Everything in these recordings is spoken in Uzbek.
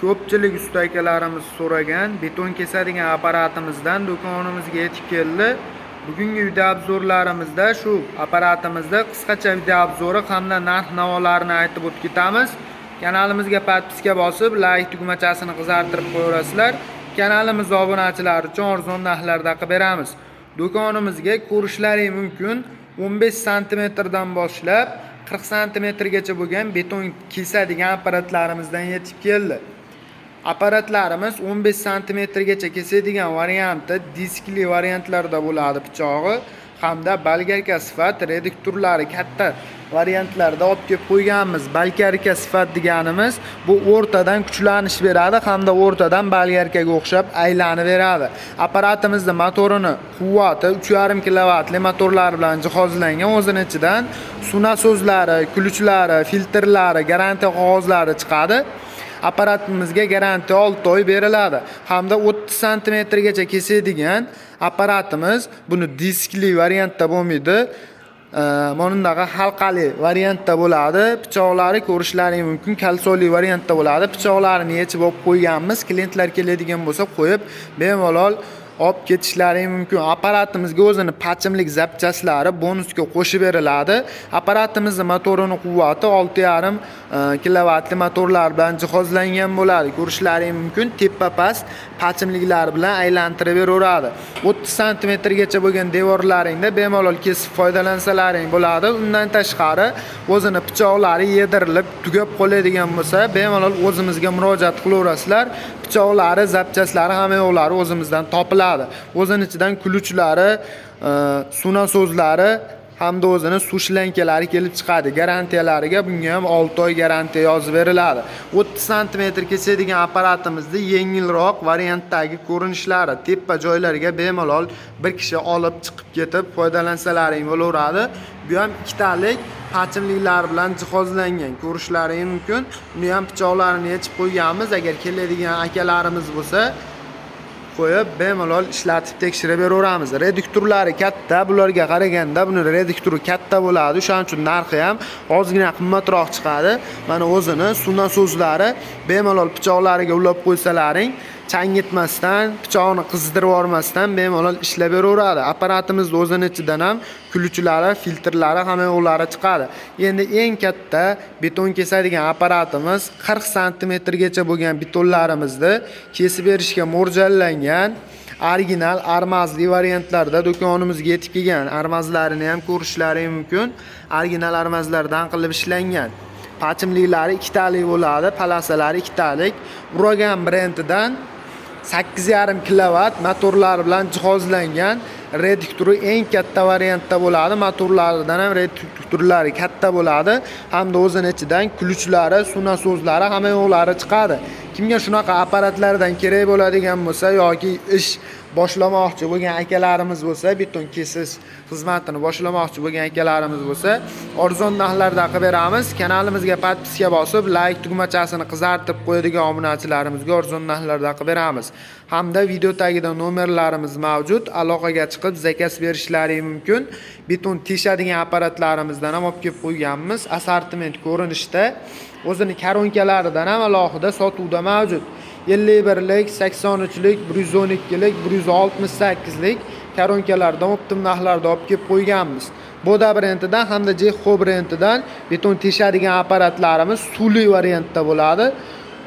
Ko'pchilik usta akalarimiz so'ragan beton kesadigan apparatimizdan do'konimizga yetib keldi. Bugungi video обзор larimizda shu apparatimizda qisqacha video обзор i hamda narx-navolarini aytib o'tib ketamiz. Kanalimizga подписка bosib, layk tugmachasini qizartirib qo'yaverasizlar. Kanalimiz obunachilari uchun arzon narxlarda qilib beramiz. Do'konimizga, ko'rishlaring mumkin, 15 santimetrdan boshlab 40 santimetrgacha bo'lgan beton kesadigan apparatlarimizdan yetib keldi. Apparatlarimiz 15 santimetrgacha kesadigan varianti diskli variantlarda bo'ladi, pichog'i hamda болгарка sifat, reduktorlari katta variantlarda olib kelib qo'yganmiz. Болгарка sifat deganimiz bu o'rtadan kuchlanish beradi hamda o'rtadan болгарка ga o'xshab aylanib beradi. Apparatimizni motorini quvvati 3,5 kilovatli motorlar bilan jihozlangan. O'zini ichidan suv nasoslari, ключ lari, filtrlari, garantiya qog'ozlari chiqadi. Apparatimizga garantiya 6 oy beriladi. Hamda 30 santimetrgacha kesadigan apparatimiz, buni diskli variantda bo'lmaydi. Mana bundaqa halqali variantda bo'ladi. Pichoqlari, ko'rishlaring mumkin, кольцо li variantda bo'ladi. Pichoqlarini yechib olib qo'yganmiz. Klientlar keladigan bo'lsa, qo'yib bemalol olib ketishlari mumkin. Apparatimizga o'zini pachimlik запчасть lari bonusga qo'shib beriladi. Apparatimizni motorini quvvati 6,5 kilovatli motorlar bilan jihozlangan bo'ladi. Ko'rishlaring mumkin, tepa past pachimliklar bilan aylantirib beraveradi. 30 santimetrgacha bo'lgan devorlaringda bemalol kesib foydalansalaring bo'ladi. Undan tashqari, o'zini pichoqlari yedirilib tugab qoladigan bo'lsa, bemalol o'zimizga murojaat qilaverasizlar. Pichoqlari, запчасть lari, hamma yoqlari o'zimizdan topiladi. O'zini ichidan ключ lari, suv nasozlari hamda o'zini suv shlankalari kelib chiqadi. Garantiyalariga bunga ham 6 oy garantiya yozib beriladi. 30 santimetr kesadigan apparatimizni yengilroq variantdagi ko'rinishlari, tepa joylarga bemalol bir kishi olib chiqib ketib foydalansalaring bo'laveradi. Bu ham ikkitalik pachimliklar bilan jihozlangan, ko'rishlaring mumkin. Uni ham pichoqlarini yechib qo'yganmiz. Agar keladigan akalarimiz bo'lsa, qo'yib bemalol ishlatib tekshirib beraveramiz. Reduktorlari katta, bularga qaraganda buni reduktori katta bo'ladi. O'shaning uchun narxi ham ozgina qimmatroq chiqadi. Mana, o'zini suv nasozlari, bemalol pichoqlariga ulab qo'ysalaring, changitmasdan, pichoqni qizdirib yubormasdan bemalol ishlab beraveradi. Apparatimizni o'zini ichidan ham ключ lari, filtrlari, hamma yoqlari chiqadi. Endi eng katta beton kesadigan apparatimiz 40 santimetrgacha bo'lgan betonlarimizni kesib berishga mo'ljallangan original armazli variantlarda do'konimizga yetib kelgan. Armazlarini ham ko'rishlaring mumkin. Original armazlardan qilib ishlangan. Pachimliklari ikkitalik bo'ladi, полоса lari ikkitalik. Uragan brendidan 8,5 kilovat motorlar bilan jihozlangan, reduktori eng katta variantda bo'ladi. Motorlaridan ham reduktorlari katta bo'ladi hamda o'zini ichidan ключ lari, suv nasozlari, hamma yoqlari chiqadi. Kimga shunaqa apparatlardan kerak bo'ladigan bo'lsa yoki ish boshlamoqchi bo'lgan akalarimiz bo'lsa, beton kesish xizmatini boshlamoqchi bo'lgan akalarimiz bo'lsa, arzon narxlarda qilib beramiz. Kanalimizga подписка bosib, layk tugmachasini qizartirib qo'yadigan obunachilarimizga arzon narxlarda qilib beramiz. Hamda video tagida nomerlarimiz mavjud. Aloqaga chiqib заказ berishlari mumkin. Beton teshadigan apparatlarimizdan ham olib kelib qo'yganmiz. Assortiment ko'rinishda, o'zini коронка laridan ham alohida sotuvda mavjud. 51lik, 83lik, 112lik, 168lik коронка lardan оптом narxlarda olib kelib qo'yganmiz. Boda brendidan hamda Jexo brendidan beton teshadigan apparatlarimiz suvli variantda bo'ladi.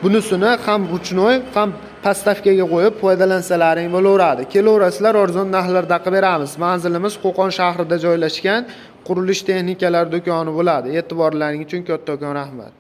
Bunisini ham ручной, ham подставка ga qo'yib foydalansalaring bo'laveradi. Kelaverasizlar, arzon narxlarda qilib beramiz. Manzilimiz Qo'qon shahrida joylashgan Qurilish texnikalar do'koni bo'ladi. E'tiborlaring uchun kattakon rahmat.